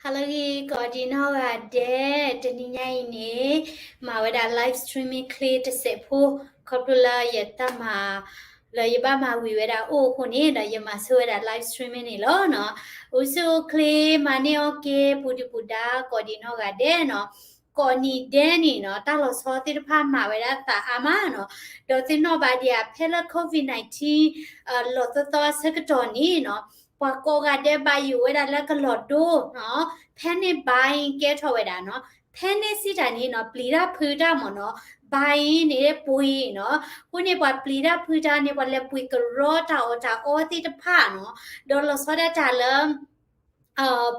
ဟါလၢအဂ့ၤ ကိးဒံးနီၢ်ဂၤဒဲး, တနံၤညါအံၤန့ၣ် မၤဝဲဒၣ် live streaming ချ့တစဲးဖိ, ခီဖျိလၢယတၢ်မၤ လၢယဘၣ်မၤဝံၤဝဲဒၣ်အိၣ်အဃိန့ၣ်ဒီး ယမၤဆိဝဲဒၣ် live streaming န့ၣ်လီၤနီၤ. အိၣ်ဆူၣ်အိၣ်ချ့ မၤန့ၢ်အီၣ်က့ၤ ပူၤဒုၣ်ပူၤဒါ ကိးဒံးနီၢ်ဂၤဒဲးနီၤ. ကိးနံၤဒဲးန့ၣ်နီၤ တၢ်လီၤဆီသ့ၣ်တဖၣ်မၤဝဲဒၣ်သးအါမးနီၤ. ဒီးသ့ၣ်နီၣ်ဘၣ်ဒံးဧါ ဖဲလၢ COVID nineteen လီၤသီသီအဆၢကတီၢ်န့ၣ်နီၤ ပှၤကိးဂၤဒဲးဘၣ်ယိၣ်ဝဲဒၣ်လၢကလီၤဒိနီၤ, panic buying ကဲထီၣ်ဝဲဒၣ်နီၤ. Panic စံးတၢ်န့ၣ်နီၤ ပျံၤတၢ်ဖုးတၢ်မ့ၢ်နီၤ, buying န့ၣ်ပှ့ၤနီၤ. အဃိန့ၣ် ပှၤပျံၤတၢ်ဖုးတၢ်န့ၣ် ပှၤလဲၤပှ့ၤကရီတၢ်အီၣ်တၢ်အီသ့ၣ်တဖၣ်နီၤ. ဒီးလီၤဆီဒၣ်တၢ်လၢ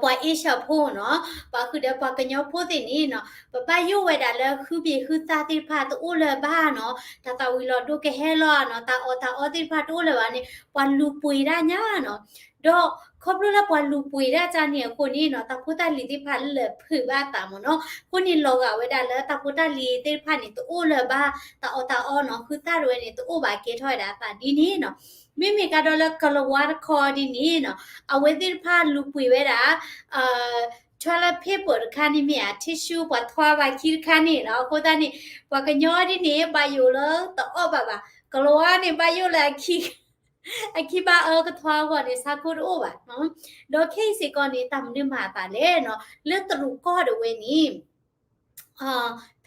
ပှၤအ့ရှၢၣ်ဖိနီၤ, ပှၤဃုာ်ဒီးပှၤကညီဖိသ့ၣ်န့ၣ်နီၤ ပဘၣ်ယိၣ်ဝဲဒၣ်လၢဃုဘ့ၣ်ဃုသၣ်သ့ၣ်တဖၣ်တအိၣ်လၢၤဘၣ်နီၤ, တၢ်သၣ်ဝံၤလီၤဒိကဟဲလီၤနီၤ, တၢ်အီၣ်တၢ်အီသ့ၣ်တဖၣ်တအိၣ်လၢၤဘၣ်န့ၣ် ပှၤလူၤပှ့ၤဒၣ်ညါနီၤ. ဒီးခီဖျိလၢပှၤလူၤပှ့ၤဒၣ်ကန့ၣ်အဃိန့ၣ်နီၤ တၢ်ဖိတၢ်လံၤသ့ၣ်တဖၣ်လၢာ်ဖုးဘၣ်အသးမ့ၢ်နီၤ. အဃိန့ၣ်လီၤဂာ်ဝဲဒၣ်လၢတၢ်ဖိတၢ်လံၤသ့ၣ်တဖၣ်န့ၣ် တအိၣ်လၢၤဘၣ်, တၢ်အီၣ်တၢ်အီနီၤ ဃုသၣ်တဝဲန့ၣ် တအိၣ်ဘၣ်ကဲထီၣ်ဝဲဒၣ်အသးဒ်န့ၣ်နီၤ. မ့မ့ၢ်ကဒီးလၢကလၤဝါတခီဒ်န့ၣ်နီၤ အဝဲသ့ၣ်တဖၣ်လူၤပှ့ၤဝဲဒၣ် toilet paper တခါန့ၣ်မ့ၢ်ဧါ tissue ပှၤထွါဘၣ်ခံတခါန့ၣ်နီၤ. အဃိသတးန့ၣ် ပှၤကညီဒ်န့ၣ် ဘၣ်ယိၣ်လၢတအီၣ်ဘၣ်ဘၣ်, ကလၤဝါန့ၣ် ဘၣ်ယိၣ်လၢအခံ အခံဘၣ်အၢကထွါအဂီၢ်န့ၣ် ဆါခိတအိၣ်ဘၣ်နီၤ. ဒီးခဲအံၤစ့ၢ်ကီးန့ၣ် တၢ်မနုၤမၤအသးလဲၣ်နီၤ လၢတရူးကီၢ်ဒၣ်ဝဲန့ၣ်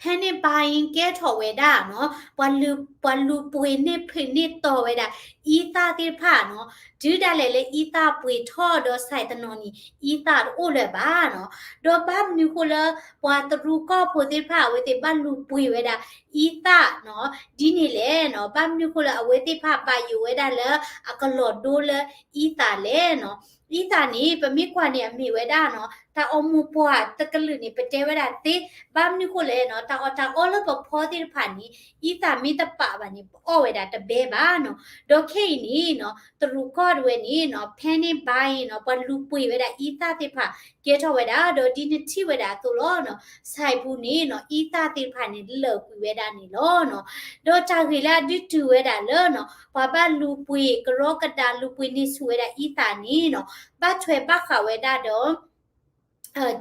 panic buying ကဲထီၣ်ဝဲဒၣ်နီၤ, ပှၤလူၤပှ့ၤန့ၢ်ဖုးန့ၢ်တီၤဝဲဒၣ် အံသၣ်သ့ၣ်တဖၣ်နီၤ, တုၤဒၣ်လဲာ်လၢအံသၣ်ပှ့ၤထီၣ်ဒီးဆဲးတနီၤန့ၣ် အံသၣ်တအိၣ်လၢၤဘၣ်နီၤ. ဒီးဘၣ်မနုၤဃိလၢ ပှၤတရူးကီၢ်ဖိသ့ၣ်တဖၣ် အဝဲသ့ၣ်ဘၣ်လူၤပှ့ၤဝဲဒၣ် အံသၣ်နီၤ ဒ်န့ၣ်လဲၣ်နီၤ, ဘၣ်မနုၤဃိလၢအဝဲသ့ၣ်တဖၣ်ဘၣ်ယိၣ်ဝဲဒၣ်လၢအကလီၤဒိလၢအံသၣ်လဲၣ်နီၤ. အံသၣ်န့ၣ် ပမ့ၢ်ကွၢ်န့ၣ်အမ့ၢ်ဝဲဒၣ်နီၤ တၢ်အီၣ်မူၤပှၢ်တကလုာ်န့ၣ် ပတဲဝဲဒၣ်သ့, ဘၣ်မနုၤဃိလဲၣ်နီၤ တၢ်အီၣ်တၢ်အီလၢပဖီသ့ၣ်တဖၣ်န့ၣ် အံသၣ်မ့ၢ်တပာ်ဘၣ်န့ၣ် ပအီၣ်ဝဲဒၣ်တဘဲဘၣ်နီၤ. ဒီးခဲအံၤန့ၣ်နီၤ တရူးကီၢ်ဒၣ်ဝဲန့ၣ်နီၤ panic buying နီၤ ပှၤလူၤပှ့ၤဝဲဒၣ်အံသၣ်သ့ၣ်တဖၣ် ကဲထီၣ်ဝဲဒၣ် ဒီးဒ်နထံၣ်ဝဲဒၣ်အသိးလီၤနီၤ, ဆဲးပူၤန့ၣ်နီၤ အံသၣ်သ့ၣ်တဖၣ်န့ၣ် လၢာ်ကွံာ်ဝဲဒၣ်န့ၣ်လီၤနီၤ. ဒီးတၢ်ဂ့ၢ်လၢအဒုးတုၤဝဲဒၣ်လၢနီၤ ပှၤဘၣ်လူၤပှ့ၤကရီကဒါ လူၤပှ့ၤန့ၢ်ဆူၣ်ဝဲဒၣ်အံသၣ်န့ၣ်နီၤ ဘၣ်ထွဲဘၣ်ဃးဝဲဒၣ်ဒီး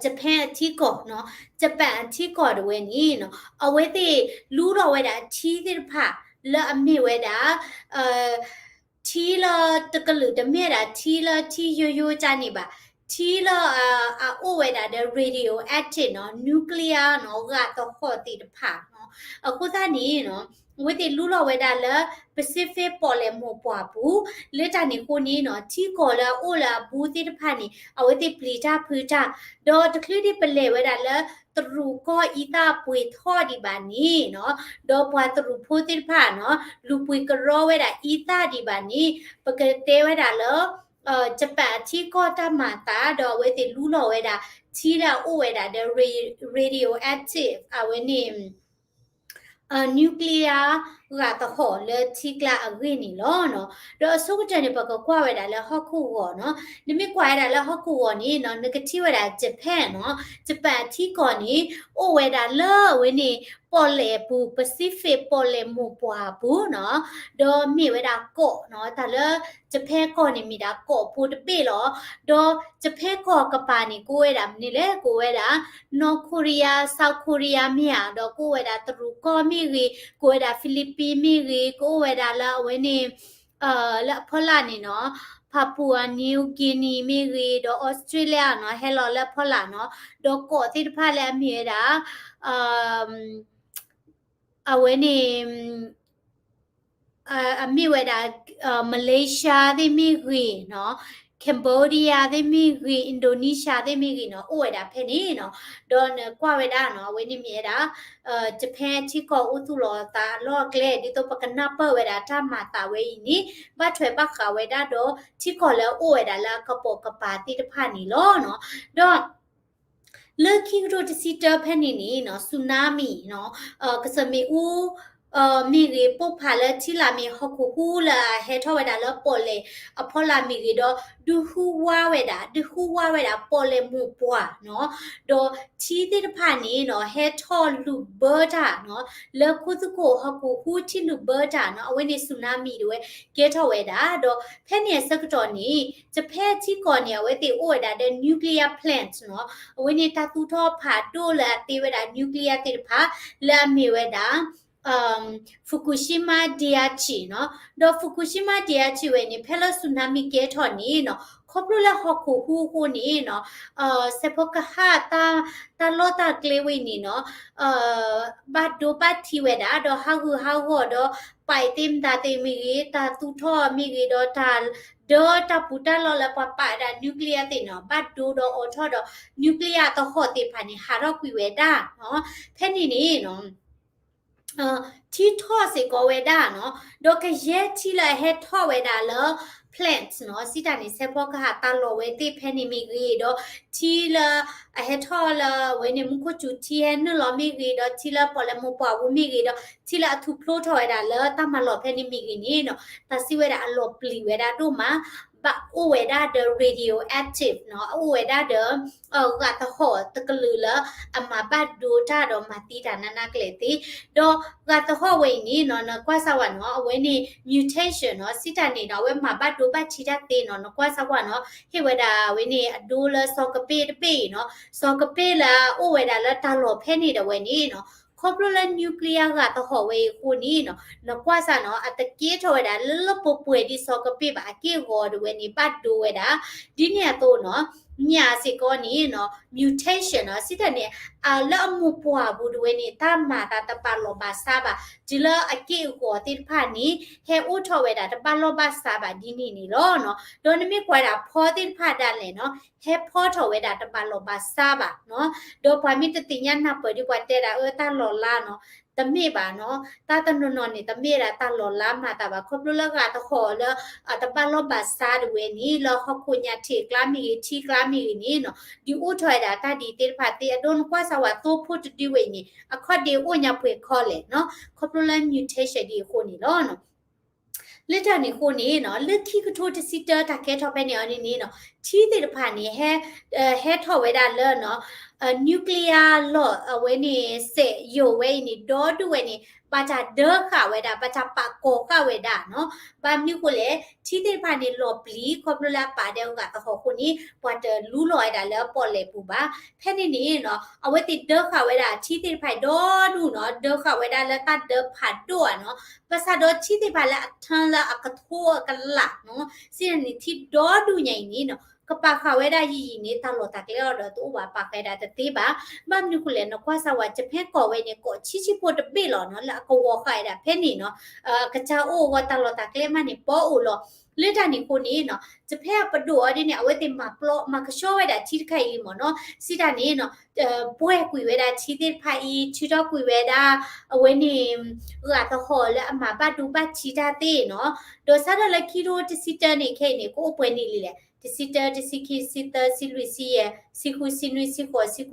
Japan အထံကီၢ်နီၤ, Japan အထံကီၢ်ဒၣ်ဝဲန့ၣ်နီၤ အဝဲသ့ၣ်လူလီၤဝဲဒၣ်ထံသ့ၣ်တဖၣ် လၢအမ့ၢ်ဝဲဒၣ် ထံလၢတကလုာ်တမ့ၢ်ဒၣ် ထံလၢထံယိယိကန့ၣ်ဘၣ်, ထံလၢအအိၣ်ဝဲဒၣ်ဒီး radioactive နီၤ nuclear နီၤ ဂာ်သဟီၣ်သ့ၣ်တဖၣ်နီၤ. အဃိသတးန့ၣ်နီၤ အဝဲသ့ၣ်လူလီၤဝဲဒၣ်လၢ Pacific ပီၣ်လဲၣ်မိၢ်ပှၢ်ပူၤ, လၢတၢ်န့ၣ်အဃိန့ၣ်နီၤ ထံကီၢ်လၢအအိၣ်လၢအဘူးသ့ၣ်တဖၣ်န့ၣ် အဝဲသ့ၣ်ပျံၤတၢ်ဖုးတၢ်, ဒီးတချုးဒံးပလဲၤဝဲဒၣ်လၢ တရူးကီၢ်အံသၣ်ပှ့ၤထီၣ်ဒံးဘၣ်န့ၣ်နီၤ, ဒီးပှၤတရူးဖိသ့ၣ်တဖၣ်နီၤ လူၤပှ့ၤကရီဝဲဒၣ်အံသၣ်ဒံးဘၣ်န့ၣ် ပကတဲဝဲဒၣ်လၢ Japan အထံကီၢ်တၢ်မၤအသး ဒီးအဝဲသ့ၣ်လူလီၤဝဲဒၣ် ထံလၢအအိၣ်ဝဲဒၣ်ဒီး radioactive အဝဲန့ၣ် nuclear ဂာ်သဟီၣ်လၢထံကျါအဂ့ၢ်န့ၣ်လီၤနီၤ. ဒီးအဆိကတၢၢ်န့ၣ် ပကကွၢ်ဝဲဒၣ်လၢဟီၣ်ခိၣ်ဂီၤနီၤ, နမ့ၢ်ကွၢ်ဝဲဒၣ်လၢဟီၣ်ခိၣ်ဂီၤန့ၣ်နီၤ နကထံၣ်ဝဲဒၣ် Japan နီၤ, Japan အထံကီၢ်န့ၣ် အိၣ်ဝဲဒၣ်လၢအဝဲန့ၣ် ပီၣ်လဲၣ်ပူၤ Pacific ပီၣ်လဲၣ်မိၢ်ပှၢ်ပူၤနီၤ, ဒီးမ့ၢ်ဝဲဒၣ်ကီးနီၤ, တၢ်လၢ Japan ကီၢ်န့ၣ်မ့ၢ်ဒၣ်ကီးဖိတဘ့ၣ်လီၤ. ဒီး Japan ကီၢ်ကပၤန့ၣ် ကအိၣ်ဝဲဒၣ်မနုၤလဲၣ်, ကအိၣ်ဝဲဒၣ် North Korea, South Korea မ့ၢ်ဧါ, ဒီးကအိၣ်ဝဲဒၣ်တရူးကီၢ်မ့ၢ်ဂ့ၤ, ကအိၣ်ဝဲဒၣ် Philippines မ့ၢ်ဂ့ၤ, ကအိၣ်ဝဲဒၣ်လၢအဝဲန့ၣ် လၢအဖီလာ်န့ၣ်နီၤ Papua New Guinea မ့ၢ်ဂ့ၤ, ဒီး Australia နီၤ ဟဲလီၤလၢအဖီလာ်နီၤ, ဒီးကီးသ့ၣ်တဖၣ်လၢအမ့ၢ်ဝဲဒၣ် အဝဲန့ၣ် အမ့ၢ်ဝဲဒၣ် Malaysia သ့ၣ်မ့ၢ်ဂ့ၤနီၤ, Cambodia သ့ၣ်မ့ၢ်ဂ့ၤ, Indonesia သ့ၣ်မ့ၢ်ဂ့ၤနီၤ, အိၣ်ဝဲဒၣ်ဖဲန့ၣ်နီၤ, ဒီးနကွၢ်ဝဲဒၣ်နီၤ အဝဲန့ၣ်မ့ၢ်ဝဲဒၣ် Japan ထံကီၢ်အိၣ်သူၣ်လီၤအသးအလီၢ်အကျဲ ဒ်သိးပကနၢ်ပၢၢ်ဝဲဒၣ်တၢ်မၤသးဝဲအံၤန့ၣ် ဘၣ်ထွဲဘၣ်ဃးဝဲဒၣ်ဒီး ထံကီၢ်လၢအအိၣ်ဝဲဒၣ်လၢအကပိာ်ကပၤသ့ၣ်တဖၣ်န့ၣ်လီၤနီၤ, ဒီး လၢခံကထိတဆံတၢဖဲန့ၣ်န့ၣ်နီၤ tsunami နီၤ, ကစၢၢ်မ့ၣ်အူ မ့ၢ်ဂ့ၤ ပိၢ်ဖးလၢထံလာ်မ့ၢ် ဟီၣ်ခိၣ်ဟူးလၢအဟဲထီၣ်ဝဲဒၣ်လၢပီၣ်လဲၣ်အဖီလာ်မ့ၢ်ဂ့ၤဒီး ဒုးဟူးဝါဝဲဒၣ် ဒုးဟူးဝါဝဲဒၣ်ပီၣ်လဲၣ်မိၢ်ပှၢ်နီၤ, ဒီးထံသ့ၣ်တဖၣ်န့ၣ်နီၤ ဟဲထီၣ်လူၤဘၢတၢ်နီၤ, လၢခူသူၣ်ခိၣ်ဟီၣ်ခိၣ်ဟူးထံလူၤဘၢတၢ်နီၤ, အဝဲန့ၣ် tsunami တဝဲကဲထီၣ်ဝဲဒၣ်, ဒီးဖဲန့ၣ်အဆၢကတီၢ်န့ၣ် Japan ထံကီၢ်န့ၣ် အဝဲသ့ၣ်အိၣ်ဝဲဒၣ်ဒီး nuclear plant နီၤ, အဝဲန့ၣ်တၢ်သူၣ်ထီၣ်ဖးဒိၣ်လၢအတ့ဝဲဒၣ် nuclear သ့ၣ်တဖၣ် လၢအမ့ၢ်ဝဲဒၣ် Fukushima Daiichi နီၤ, ဒီး Fukushima Daiichi ဝဲန့ၣ် ဖဲလၢ tsunami ကဲထီၣ်န့ၣ်နီၤ, ခီဖျိလၢဟီၣ်ခိၣ်ဟူးအဃိန့ၣ်နီၤ, စဲးဖီကဟၣ် တၢ်လီၢ်တၢ်ကျဲဝဲန့ၣ်နီၤ, ဘၣ်ဒိဘၣ်ထံးဝဲဒၣ် ဒီးဟးဂူာ်ဟးဂီၤဒီး ပာ်အသ့မတၤသ့မ့ၢ်ဂ့ၤ တၢ်သူၣ်ထီၣ်မ့ၢ်ဂ့ၤဒီး တၢ်ဒၢတၢ်ပူၤတၢ်လီၢ်လၢပှၤပာ်ဝဲဒၣ် nuclear သ့ၣ်နီၤ, ဘၣ်ဒိဒီးအိးထီၣ်ဒီး nuclear သဟီၣ်သ့ၣ်တဖၣ်န့ၣ် ဟးထီၣ်ကွံာ်ဝဲဒၣ်နီၤ, ဖဲန့ၣ်န့ၣ်နီၤ ထံထီၣ်စ့ၢ်ကီးဝဲဒၣ်နီၤ, ဒီးကယဲၢ်ထံလၢအဟဲထီၣ်ဝဲဒၣ်လၢ plant နီၤ, စံးတၢ်န့ၣ် စဲးဖီကဟၣ်တၢ်လီၢ်ဝဲသ့ၣ်ဖဲန့ၣ်မ့ၢ်ဂ့ၤဒီး ထံလၢအဟဲထီၣ်လၢအဝဲန့ၣ် မူခိၣ်စူၤထံဟဲနုာ်လီၤမ့ၢ်ဂ့ၤဒီး ထံလၢပီၣ်လဲၣ်မိၢ်ပှၢ်ပူၤမ့ၢ်ဂ့ၤဒီး ထံလၢအထူၣ်ဖျိထီၣ်ဝဲဒၣ်လၢတၢ်မၤလီၢ်ဖဲန့ၣ်မ့ၢ်ဂ့ၤန့ၣ်နီၤ, တၢ်စံးဝဲဒၣ်အလီၢ်ပျံၤဝဲဒၣ်ဒိၣ်မး ဘၣ်အိၣ်ဝဲဒၣ်ဒီး radioactive နီၤ, အိၣ်ဝဲဒၣ်ဒီး ဂာ်သဟီၣ်တကလုာ်လၢအမၤဘၣ်ဒိတၢ်ဒီးမၤသံတၢ်နးနးကလဲာ်သ့, ဒီးဂာ်သဟီၣ်ဝဲအံၤန့ၣ်နီၤ နကွၢ်စၢ်ဝဲနီၤ အဝဲန့ၣ် mutation နီၤ, စံးတၢ်န့ၣ်နီၤ အဝဲမၤဘၣ်ဒိဘၣ်ထံးတၢ်သ့နီၤ, နကွၢ်စၢ်ဝဲနီၤ ဟ့ၣ်ဝဲဒၣ်အဝဲန့ၣ်အဒိလၢစီၤကပ့ၣ်တဘ့ၣ်အံၤနီၤ, စီၤကပ့ၣ်လၢအအိၣ်ဝဲဒၣ်လၢတၢ်လီၢ်ဖဲန့ၣ်ဒီးဝဲန့ၣ်နီၤ, ခီဖျိလၢ nuclear ဂာ်သဟီၣ်ဝဲအံၤအဃိန့ၣ်နီၤ, နကွၢ်စၢ်နီၤ အတကဲထီၣ်ဝဲဒၣ်လၢလၢပှဲၤပှဲၤဒ်စီၤကပ့ၣ်ဘၣ် အက့ၢ်အဂီၤဒၣ်ဝဲန့ၣ် ဘၣ်ဒိဝဲဒၣ်, ဒ်န့ၣ်အသိးနီၤ ညၣ်စ့ၢ်ကီးန့ၣ်နီၤ mutation နီၤ, စံးတၢ်န့ၣ် လၢအမိၢ်ပှၢ်ပူၤဒၣ်ဝဲန့ၣ် တၢ်မၤသးတဘၣ်လီၢ်ဘၣ်စးဘၣ်, တုၤလၢအက့ၢ်အဂီၤသ့ၣ်တဖၣ်န့ၣ် ဟဲအိၣ်ထီၣ်ဝဲဒၣ်တဘၣ်လီၢ်ဘၣ်စးဘၣ်ဒ်န့ၣ်န့ၣ်လီၤနီၤ, ဒီးနမ့ၢ်ကွၢ်ဒၣ်ဖီသ့ၣ်တဖၣ်ဒၣ်လဲာ်နီၤ ဟဲဖီထီၣ်ဝဲဒၣ်တဘၣ်လီၢ်ဘၣ်စးဘၣ်နီၤ, ဒီးပှၤမ့ၢ်တသ့ၣ်ညါနၢ်ပၢၢ်ဒ်ပှၤတဲဒၣ်အၢတၢ်လီၤလးနီၤ, တမ့ၢ်ဘၣ်နီၤ, တၢ်တနီၤနီၤန့ၣ် တမ့ၢ်ဒၣ်တၢ်လီၤလးမၤသးဘၣ် ခီဖျိလၢဂာ်သဟီၣ်လၢ အတဘၣ်လီၢ်ဘၣ်စးဒၣ်ဝဲန့ၣ် လၢဟီၣ်ခိၣ်ညၣ်ထံးကျါမ့ၢ်ဂ့ၤ ထံကျါမ့ၢ်ဂ့ၤန့ၣ်နီၤ ဒုးအိၣ်ထီၣ်ဝဲဒၣ်တၢ်ဒ်သ့ၣ်တဖၣ်သ့ အဒိနကွၢ်စၢ်ဝဲသိဖိတဒုဝဲအံၤန့ၣ် အခီၣ်ဒ့အိၣ်ညါပှဲၤခီလဲၣ်နီၤ, ခီဖျိလၢ mutation ဒ်အဃိန့ၣ်လီၤနီၤ. လၢတၢ်န့ၣ်အဃိန့ၣ်နီၤ လၢခံကထိတဆံတၢတၢ်ကဲထီၣ်ဖဲန့ၣ်အီၤန့ၣ်န့ၣ်နီၤ ထံသ့ၣ်တဖၣ်န့ၣ် ဟဲထီၣ်ဝဲဒၣ်လၢနီၤ nuclear လီၢ်အဝဲန့ၣ် စက်ရုံ ဝဲအံၤန့ၣ် ဒီဒူၣ်ဝဲန့ၣ် ဘၣ်တၢ်ဒၢဃာ်ဝဲဒၣ် ဘၣ်တၢ်ပာ်ကီၤဃာ်ဝဲဒၣ်နီၤ, ဘၣ်မနုၤဃိလဲၣ် ထံသ့ၣ်တဖၣ်န့ၣ်လီၤပျံၤ ခီဖျိလၢအပာ်ဒီးဂာ်သဟီၣ်အဃိန့ၣ် ပှၤတလူလီၤဝဲဒၣ်လၢပီၣ်လဲၣ်ပူၤဘၣ်, ဖဲန့ၣ်န့ၣ်နီၤ အဝဲသ့ၣ်ဒၢဃာ်ဝဲဒၣ်ထံသ့ၣ်တဖၣ်ဒီဒူၣ်နီၤ ဒၢဃာ်ဝဲဒၣ်လၢတၢ်ဒၢဖးဒိၣ်ဧါနီၤ, ဘၣ်ဆၣ်ဒီးထံသ့ၣ်တဖၣ်လၢအထၢလၢအကထိအကလးနီၤ စံးန့ၣ်ထံဒီဒူၣ်ညါအံၤန့ၣ်နီၤ ကပာ်ဃာ်ဝဲဒၣ်ယံာ်ယံာ်န့ၣ် တၢ်လီၢ်တၢ်ကျဲအီၤဒီးတအိၣ်ဘၣ် ပာ်ဃာ်ဝဲဒၣ်တသ့ဘၣ်, ဘၣ်မနုၤဃိလဲၣ် နကွၢ်စၢ်ဝဲ Japan ကီၢ်ဝဲန့ၣ် ကီၢ်ဆံးဆံးဖိတဘ့ၣ်လီၤနီၤ လၢအကဝီၤဃာ်ဝဲဒၣ်ဖဲန့ၣ်နီၤ, ကစၢ်အိၣ်အဂီၢ်တၢ်လီၢ်တၢ်ကျဲမးန့ၣ် ပီအိၣ်လီၤ, လၢတၢ်န့ၣ်အဃိန့ၣ်နီၤ Japan အပဒိၣ်အီၤဒ်န့ၣ် အဝဲသ့ၣ်မၤပျီ မၤကဆှီဝဲဒၣ်ထံတခါအံၤလံမ့ၢ်နီၤ, စံးတၢ်န့ၣ်နီၤ ပှဲၤကွံာ်ဝဲဒၣ်ထံသ့ၣ်တဖၣ်အံၤ ထုးထီၣ်ကွံာ်ဝဲဒၣ် အဝဲန့ၣ် ဂာ်သဟီၣ်လၢအမၤဘၣ်ဒိဘၣ်ထံးတၢ်သ့ၣ်နီၤ, ဒီးစးထီၣ်လၢခံကထိတဆံတၢန့ၣ် ခဲအံၤန့ၣ် ကအိၣ်ပှဲၤနံၣ်လံလဲၣ်, တဆံတၢ တဆံခံ တဆံသၢ တဆံလွံၢ် တဆံယဲၢ် တဆံဃု တဆံနွံ တဆံဃိး တဆံခွံ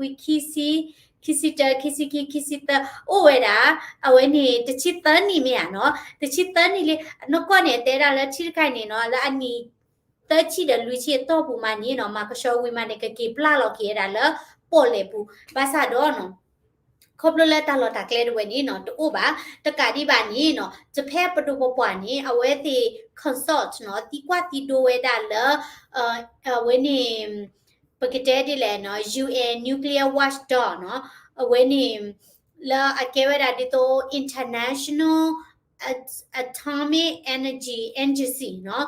ခံဆံ ခံဆံတၢ ခံဆံခံ ခံဆံသၢ အိၣ်ဝဲဒၣ် အဝဲန့ၣ် တဆံသၢနံၣ်မ့ၢ်ဧါနီၤ, တဆံသၢနံၣ်လံ, နကွၢ်န့ၣ် အတဲဒၣ်လၢထံတခါအံၤန့ၣ်နီၤ လၢအနံၣ် သၢဆံဒီးလွံၢ်ဆံအတီၢ်ပူၤမးန့ၣ်နီၤ မၤကဆှီဝံၤမးန့ၣ် ကက့ၤပျၢ်လီၤက့ၤဝဲဒၣ်လၢပီၣ်လဲၣ်ပူၤ, ဘၣ်ဆၣ်ဒီးနီၤ ခီဖျိလၢတၢ်လီၢ်တၢ်ကျဲဒၣ်ဝဲန့ၣ်နီၤ တအိၣ်ဘၣ်, တကးဒံးဘၣ်န့ၣ်နီၤ Japan ပဒိၣ်ပပှၢ်န့ၣ် အဝဲသ့ၣ် consult နီၤ သံကွၢ်သံဒိးဝဲဒၣ်လၢ အဝဲန့ၣ် ပကတဲဒ်လဲၣ်နီၤ UN Nuclear Watchdog နီၤ အဝဲန့ၣ် လၢအကဲဝဲဒၣ်ဒ်သိး International Atomic Energy Agency နီၤ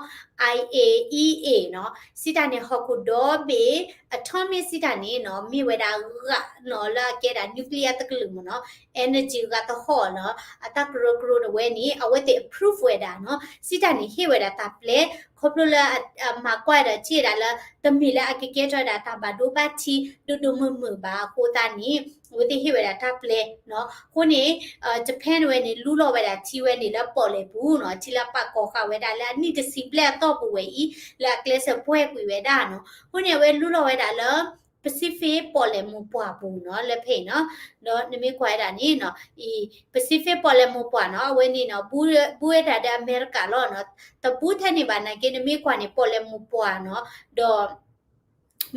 IAEA နီၤ စံးတၢ်န့ၣ် ဟီၣ်ခိၣ်ဒီဘ့ၣ် atomic စံးတၢ်န့ၣ်နီၤ မ့ၢ်ဝဲဒၣ်ဂာ်နီၤ လၢအကဲဒၣ် nuclear တကလုာ်မ့ၢ်နီၤ energy ဂာ်သဟီၣ်နီၤ အတၢ်ကရၢကရိတဝဲန့ၣ် အဝဲသ့ၣ် approve ဝဲဒၣ်နီၤ စံးတၢ်န့ၣ် ဟ့ၣ်ဝဲဒၣ်တၢ်ပျဲ ခီဖျိလၢအမၤကွၢ်ဒီးထံၣ်ဝဲဒၣ်လၢ တမ့ၢ်လၢအကကဲထီၣ်ဝဲဒၣ်တၢ်ဘၣ်ဒိဘၣ်ထံး ဒိၣ်ဒိၣ်မုၢ်မုၢ်ဘၣ်အဃိသတးန့ၣ် အဝဲသ့ၣ်ဟ့ၣ်ဝဲဒၣ်တၢ်ပျဲနီၤ အဃိန့ၣ် Japan ဝဲန့ၣ် လူလီၤဝဲဒၣ်ထံဝဲန့ၣ်လၢပီၣ်လဲၣ်ပူၤနီၤ ထံလၢပာ်ကီၤဃာ်ဝဲဒၣ်လၢအနံၣ်တဆံဘျဲၣ်အတီၢ်ပူၤဝဲအံၤ လၢအကျဲးစၢးပှဲၤကွံာ်ဝဲဒၣ်နီၤ အဃိန့ၣ် အဝဲလူလီၤဝဲဒၣ်လၢ Pacific ပီၣ်လဲၣ်မိၢ်ပှၢ်ပူၤနီၤ လၢဖဲအံၤနီၤ, ဒီးနမ့ၢ်ကွၢ်ဝဲဒၣ်န့ၣ်နီၤ, အံၤ Pacific ပီၣ်လဲၣ်မိၢ်ပှၢ်နီၤ အဝဲန့ၣ်နီၤ ဘူးဝဲဒၣ်ဒီးအမဲရကၤလီၤနီၤ, တဘူးထဲန့ၣ်ဘၣ်နာ်က့ နမ့ၢ်ကွၢ်န့ၣ် ပီၣ်လဲၣ်မိၢ်ပှၢ်နီၤ, ဒီး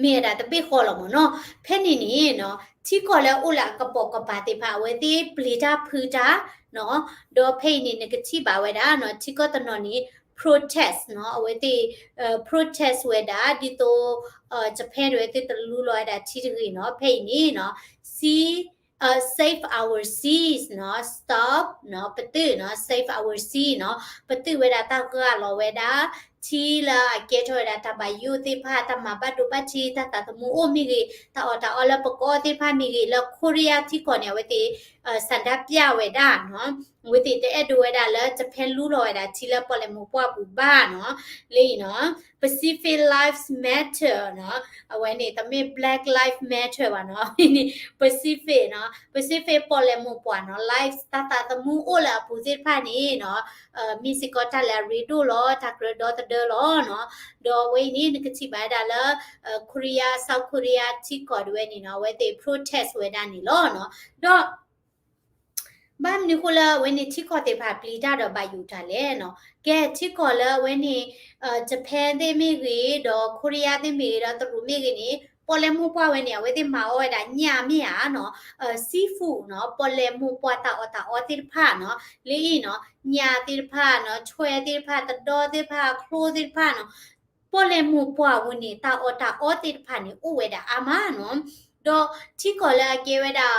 မ့ၢ်ဝဲဒၣ်တဘ့ၣ်ဃီလီၤမ့ၢ်နီၤ, ဖဲန့ၣ်န့ၣ်နီၤ ထံကီၢ်လၢအအိၣ်လၢအကပိာ်ကပၤသ့ၣ်တဖၣ် အဝဲသ့ၣ်ပျံၤတၢ်ဖုးတၢ်နီၤ, ဒီးဖဲအံၤန့ၣ် နကထံၣ်ဘၣ်ဝဲဒၣ်နီၤ ထံကီၢ်တနီၤန့ၣ် protest နီၤ အဝဲသ့ၣ် protest ဝဲဒၣ် ဒ်သိး Japan ဒ်ဝဲသ့ၣ်တလူလီၤဝဲဒၣ်ထံတဂ့ၤနီၤ, ဖဲအံၤန့ၣ်နီၤ sea uh, save our seas နီၤ, stop နီၤ ပတုာ်နီၤ save our sea နီၤ, ပတုာ်ဝဲဒၣ်တၢ်ဂၢ်လီၤဝဲဒၣ် ထံလၢအကဲထီၣ်ဝဲဒၣ်တၢ်ဘၣ်ယိၣ်သ့ၣ်တဖၣ် တၢ်မၤဘၣ်ဒိဘၣ်ထံး တၢ်သးသမူအိၣ်မ့ၢ်ဂ့ၤ တၢ်အီၣ်တၢ်အီလၢပကအီၣ်သ့ၣ်တဖၣ်မ့ၢ်ဂ့ၤ လၢ Korea ထံကီၢ်န့ၣ် အဝဲသ့ၣ် ဆန္ဒပြဝဲဒၣ်နီၤ, အဝဲသ့ၣ်တအဲၣ်ဒိးဝဲဒၣ်လၢ Japan လူလီၤဝဲဒၣ်ထံလၢပီၣ်လဲၣ်မိၢ်ပှၢ်ပူၤဘၣ်နီၤ, လၢအံၤနီၤ Pacific Lives Matter နီၤ, အဝဲန့ၣ်တမ့ၢ် Black Lives Matter ဘၣ်နီၤ, Pacific နီၤ Pacific ပီၣ်လဲၣ်မိၢ်ပှၢ်နီၤ lives တၢ်သးသမူအိၣ်လၢအပူၤသ့ၣ်တဖၣ်န့ၣ်နီၤ, မ့ၢ်စ့ၢ်ကီးတၢ်လၢအရ့ဒိၣ်လီၤ တၢ်ကြၢးဒီသဒၢလီၤနီၤ, ဒီးအဝဲအံၤန့ၣ် နကထံၣ်ဘၣ်ဝဲဒၣ်လၢ Korea South Korea ထံကီၢ်ဒၣ်ဝဲန့ၣ်နီၤ အဝဲသ့ၣ် protest ဝဲဒၣ်န့ၣ်လီၤနီၤ, ဒီး ဘၣ်မနုၤဃိလၢအဝဲန့ၣ်ထံကီၢ်သ့ၣ်တဖၣ်ပျံၤတၢ်ဒီးဘၣ်ယိၣ်တၢ်လဲၣ်နီၤ, ကဲထံကီၢ်လၢအဝဲန့ၣ် Japan သ့ၣ်မ့ၢ်ဂ့ၤ ဒီး Korea သ့ၣ်မ့ၢ်ဂ့ၤ ဒီးတရူးမ့ၢ်ဂ့ၤန့ၣ် ပီၣ်လဲၣ်မိၢ်ပှၢ်ဝဲန့ၣ် အဝဲသ့ၣ်မၤအီၣ်ဝဲဒၣ်ညၣ်မ့ၢ်ဧါနီၤ, seafood နီၤ ပီၣ်လဲၣ်မိၢ်ပှၢ်တၢ်အီၣ်တၢ်အီသ့ၣ်တဖၣ်နီၤ, လၢအံၤနီၤ ညၣ်သ့ၣ်တဖၣ်နီၤ ဆွဲသ့ၣ်တဖၣ် တဒီသ့ၣ်တဖၣ် ချိသ့ၣ်တဖၣ်နီၤ ပီၣ်လဲၣ်မိၢ်ပှၢ်ဝဲန့ၣ် တၢ်အီၣ်တၢ်အီသ့ၣ်တဖၣ်န့ၣ် အိၣ်ဝဲဒၣ်အါမးနီၤ, ဒီးထံကီၢ်လၢအကဲဝဲဒၣ်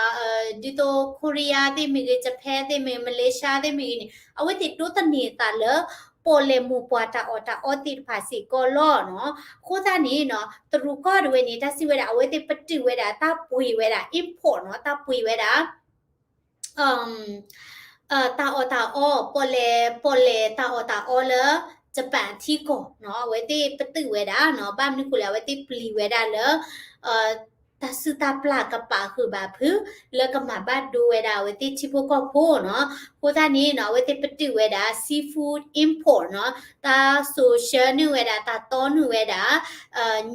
ဒ်သိး Korea သ့ၣ်မ့ၢ်ဂ့ၤ Japan သ့ၣ်မ့ၢ် Malaysia သ့ၣ်မ့ၢ်ဂ့ၤန့ၣ် အဝဲသ့ၣ်ဒိးသန့ၤအသးလၢ ပီၣ်လဲၣ်မိၢ်ပှၢ်တၢ်အီၣ်တၢ်အီသ့ၣ်တဖၣ်စ့ၢ်ကီးလီၤနီၤ, အဃိသတးန့ၣ်နီၤ တရူးကီၢ်ဒၣ်ဝဲန့ၣ် တၢ်စံးဝဲဒၣ် အဝဲသ့ၣ်ပတုာ်ဝဲဒၣ် တၢ်ပှ့ၤဝဲဒၣ် import နီၤ တၢ်ပှ့ၤဝဲဒၣ် တၢ်အီၣ်တၢ်အီ ပီၣ်လဲၣ် ပီၣ်လဲၣ်တၢ်အီၣ်တၢ်အီလၢ Japan ထံကီၢ်နီၤ အဝဲသ့ၣ်ပတုာ်ဝဲဒၣ်နီၤ, ဘၣ်မနုၤဃိလဲၣ် အဝဲသ့ၣ်ပျံၤဝဲဒၣ်လၢ တၢ်စုၣ်တၢ်ပျၢ်ကပာ်ဃုာ်ဘၣ်ဖုး လၢကမၤဘၣ်ဒိဝဲဒၣ်အဝဲသ့ၣ်ထံဖိကီၢ်ဖိနီၤ, အဃိသတးန့ၣ်နီၤ အဝဲသ့ၣ်ပတုာ်ဝဲဒၣ် seafood import နီၤ, တၢ်စိာ်ဆှၢနုာ်ဝဲဒၣ် တၢ်တီနုာ်ဝဲဒၣ်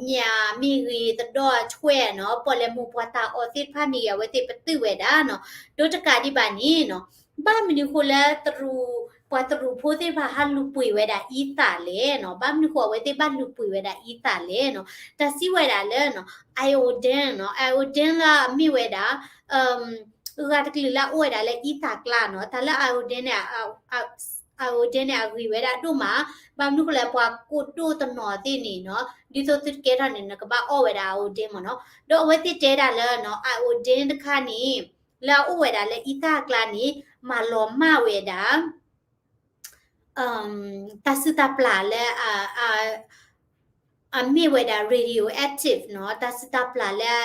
ညၣ်မ့ၢ်ဂ့ၤ တဒီအဆွဲနီၤ ပီၣ်လဲၣ်မိၢ်ပှၢ်တၢ်အီသ့ၣ်တဖၣ်မ့ၢ်ဂ့ၤ အဝဲသ့ၣ်ပတုာ်ဝဲဒၣ်နီၤ, ဒီးတကးဒံးဘၣ်န့ၣ်နီၤ ဘၣ်မနုၤဃိလၢတရူး ပှၤတရူးဖိသ့ၣ်တဖၣ်ဟးလူၤပှ့ၤဝဲဒၣ်အံသၣ်လဲၣ်နီၤ, ဘၣ်မနုၤဃိအဝဲသ့ၣ်ဘၣ်လူၤပှ့ၤဝဲဒၣ်အံသၣ်လဲၣ်နီၤ, တၢ်စံးဝဲဒၣ်လၢနီၤ iodine နီၤ iodine လၢအမ့ၢ်ဝဲဒၣ် ဂၤတကလုာ်လၢအအိၣ်ဝဲဒၣ်လၢအံသၣ်ကျါနီၤ, တၢ်လၢ iodine န့ၣ် iodine န့ၣ် အဂ့ၤဝဲဒၣ်ဒိၣ်မး, ဘၣ်မနုၤဃိလဲၣ် ပှၤကိၣ်ဒိၣ်တနီၤသ့ၣ်န့ၣ်နီၤ ဒ်သိးသုတကဲထီၣ်န့ၣ် နကဘၣ်အီၣ်ဝဲဒၣ် iodine မ့ၢ်နီၤ, ဒီးအဝဲသ့ၣ်တဲဒၣ်လၢနီၤ iodine တခါန့ၣ် လၢအအိၣ်ဝဲဒၣ်လၢအံသၣ်ကျါန့ၣ် မၤလီၤမၢ်ဝဲဒၣ် တၢ်စုၣ်တၢ်ပျၢ်လၢ အမ့ၢ်ဝဲဒၣ် radioactive နီၤ, တၢ်စုၣ်တၢ်ပျၢ်လၢ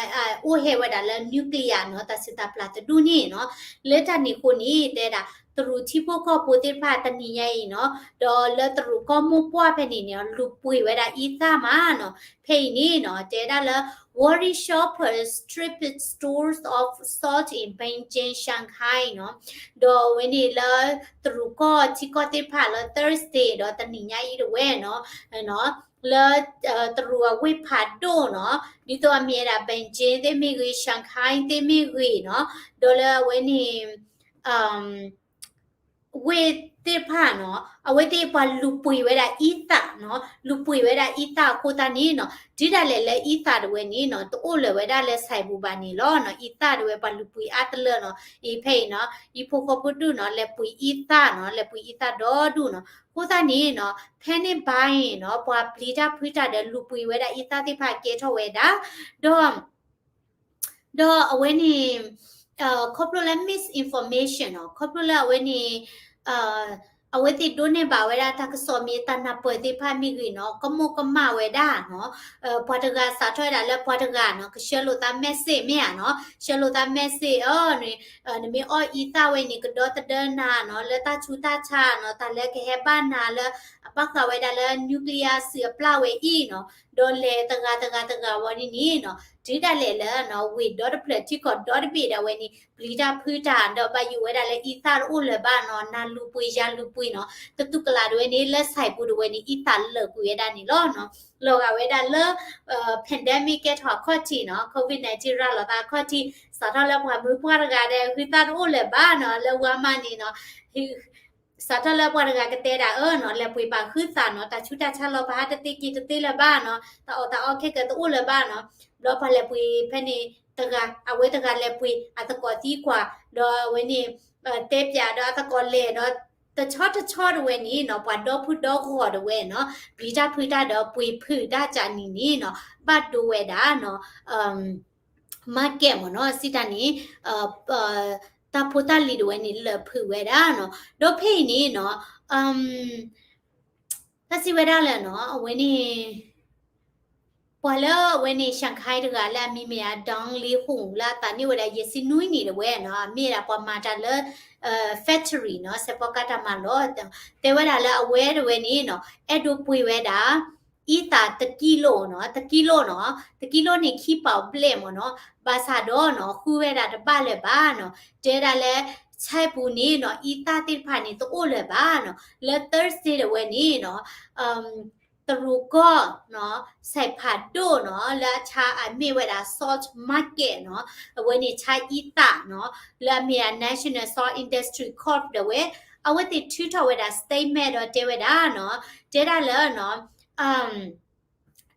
အိၣ်ဟဲဝဲဒၣ်လၢ nuclear နီၤ, တၢ်စုၣ်တၢ်ပျၢ်တဒူၣ်န့ၣ်နီၤ, လၢတၢ်န့ၣ်အဃိန့ၣ် တဲဒၣ် တရူးထံဖိကီၢ်ဖိသ့ၣ်တဖၣ်တနံၤညါအံၤနီၤ, ဒီးလၢတရူးကီၢ်မိၢ်ပှၢ်ဖဲန့ၣ်န့ၣ် လူၤပှ့ၤဝဲဒၣ်အံသၣ်မးနီၤ, ဖဲအံၤန့ၣ်နီၤ တဲဒၣ်လၢ Worry shoppers strip stores of salt in Beijing, Shanghai နီၤ, ဒီးအဝဲန့ၣ်လၢ တရူးကီၢ်ထံကီၢ်သ့ၣ်တဖၣ်လၢ Thursday ဒီးတနံၤညါအံၤတဝဲနီၤ, လၢ တရူးအဝ့ၢ်ဖးဒိၣ်နီၤ, ဒ်သိးအမ့ၢ်ဝဲဒၣ် Beijing သ့ၣ်မ့ၢ်ဂ့ၤ Shanghai သ့ၣ်မ့ၢ်ဂ့ၤနီၤ, ဒီးလၢအဝဲန့ၣ် ဝ့ၢ်သ့ၣ်တဖၣ်နီၤ, အဝဲသ့ၣ်ပှၤလူၤပှ့ၤဝဲဒၣ်အံသၣ်နီၤ, လူၤပှ့ၤဝဲဒၣ်အံသၣ်အဃိသတးန့ၣ်နီၤ, တုၤဒၣ်လဲာ်လၢအံသၣ်တဝဲန့ၣ်နီၤ တအိၣ်လၢၤဝဲဒၣ်လၢ ဆိုင်ပူၤ ဘၣ်န့ၣ်လီၤနီၤ, အံသၣ်တဝဲပှၤလူၤပှ့ၤအါတလၢနီၤ, အံၤဖဲအံၤနီၤ, အံၤဖိဃီဖိဒူၣ်နီၤ လဲၤပှ့ၤအံသၣ်နီၤ, လဲၤပှ့ၤအံသၣ်ဒီဒူၣ်နီၤ, အဃိသတးန့ၣ်နီၤ panic buying နီၤ, ပှၤပျံၤတၢ်ဖုးတၢ်ဒီးလူၤပှ့ၤဝဲဒၣ်အံသၣ်သ့ၣ်တဖၣ်ကဲထီၣ်ဝဲဒၣ်, ဒီး ဒီးအဝဲန့ၣ် ခီဖျိလၢ misinformation နီၤ, ခီဖျိလၢအဝဲန့ၣ် အဝဲသ့ၣ်ဒိးန့ၢ်ဘၣ်ဝဲဒၣ်တၢ်ကစီၣ်မ့ၢ်တၢ်နၢ်ပၢၢ်သ့ၣ်တဖၣ်မ့ၢ်ဂ့ၤနီၤ, ကမိၣ်ကမၣ်ဝဲဒၣ်နီၤ, ပှၤတဂၤစးထီၣ်ဝဲဒၣ်လၢပှၤတဂၤနီၤ, ကဆှၢလိာ်သး message မ့ၢ်ဧါနီၤ, ဆှၢလိာ်သး message အီၤန့ၣ်, နမ့ၢ်အီၣ်အံသၣ်ဝဲန့ၣ် ကဒီသဒၢနၤနီၤ, လၢတၢ်ဆူးတၢ်ဆါနီၤ, တၢ်လၢကဟဲဘၣ်နၤလၢ ဘၣ်ဃးဝဲဒၣ်လၢ nuclear စုးအပျၢ်ဝဲအံၤနီၤ, ဒီးလဲၤတဂၤတဂၤတဂၤဝံၤန့ၣ်နီၤ, တုၤဒၣ်လဲာ်လၢနီၤ ဝ့ၢ်ဒီတဖျၢၣ်ထံကီၢ်ဒီတဘ့ၣ်ဒၣ်ဝဲန့ၣ် ပျံၤတၢ်ဖုးတၢ် ဒီးဘၣ်ယိၣ်ဝဲဒၣ်လၢအံသၣ်တအိၣ်လၢၤဘၣ်နီၤ, နၤလူၤပှ့ၤယၤလူၤပှ့ၤနီၤ, တတူၢ်ကလာ်ဒၣ်ဝဲန့ၣ် လၢ Cebu ဒၣ်ဝဲန့ၣ် အံသၣ်လၢာ်ကွံာ်ဝဲဒၣ်န့ၣ်လီၤနီၤ. လီၤဂာ်ဝဲဒၣ်လၢ pandemic ကဲထီၣ်အခီၣ်ထံးနီၤ, covid nineteen ရၤလီၤသးအခီၣ်ထံး, စးထီၣ်လၢပှၤမုၢ်ပှၢ်တဂၤဒီး ဟုသၣ်တအိၣ်လၢၤဘၣ်နီၤ, လၢ Walmart န့ၣ်နီၤ, စးထီၣ်လၢပှၤတဂၤကတဲဒၣ်အၢနီၤ, လဲၤပှ့ၤပာ်ဟုသၣ်နီၤ, တၢ်ဆူးတၢ်ဆါလီၤပဟးတသ့က့ၤတသ့လၢၤဘၣ်နီၤ, တၢ်အီၣ်တၢ်အီခဲကတအိၣ်လၢၤဘၣ်နီၤ, ဘျီပှၤလဲၤပှ့ၤဖဲန့ၣ်တဂၤ အဝဲတဂၤလဲၤပှ့ၤ အသကိးသံကွၢ်, ဒီးအဝဲန့ၣ် တဲပၠးဒီးအသကိးလဲၤဒီး တဆီတဆီဒၣ်ဝဲန့ၣ်နီၤ, ပှၤဒီဖုဒီဂီၢ်ဒၣ်ဝဲနီၤ, ပျံၤတၢ်ဖုးတၢ်ဒီးပှ့ၤဖုးတၢ်ကၢ်နံၤန့ၣ်နီၤ, ဘၣ်ဒိဝဲဒၣ်နီၤ market မ့ၢ်နီၤ, စံးတၢ်န့ၣ် တၢ်ဖိတၢ်လံၤဒၣ်ဝဲန့ၣ် လၢာ်ဖုးဝဲဒၣ်နီၤ, ဒီးဖဲအံၤန့ၣ်နီၤ တၢ်စံးဝဲဒၣ်လၢနီၤ အဝဲန့ၣ် ပှၤလၢအဝဲန့ၣ် Shanghai တဂၤလၢအမံၤမ့ၢ်ဒၣ် Dong Lihu လၢအသးန့ၢ်ဝဲဒၣ်ယဲၢ်ဆံနွံနံၣ်ဒၣ်ဝဲနီၤ, အမ့ၢ်ဒၣ်ပှၤမၤတၢ်လၢ factory နီၤ, စဲးဖီကါတၢ်မၤလီၤ, တဲဝဲဒၣ်လၢအဝဲဒၣ်ဝဲန့ၣ်နီၤ အဲၣ်ဒိးပှ့ၤဝဲဒၣ် အံသၣ်တကံလိၣ်နီၤ, တကံလိၣ်နီၤ, တကံလိၣ်န့ၣ် ခံပီၣ်ဘျဲၣ်မ့ၢ်နီၤ, ဘၣ်ဆၣ်ဒီးနီၤ ဃုဝဲဒၣ်တဘၣ်လၢၤဘၣ်နီၤ, တဲဒၣ်လၢ Cebu န့ၣ်နီၤ အံသၣ်သ့ၣ်တဖၣ်န့ၣ် တအိၣ်လၢၤဘၣ်နီၤ, လၢ Thursday ဒၣ်ဝဲန့ၣ်နီၤ တရူးကီၢ်နီၤ စဲးဖးဒိၣ်နီၤ လၢအဆါအမ့ၢ်ဝဲဒၣ် Salt Market နီၤ, အဝဲန့ၣ်ဆါအံသၣ်နီၤ လၢအမ့ၢ်ဒၣ် National Salt Industry Corp ဒၣ်ဝဲ, အဝဲသ့ၣ်ထုးထီၣ်ဝဲဒၣ် statement ဒီးတဲဝဲဒၣ်နီၤ, တဲဒၣ်လၢနီၤ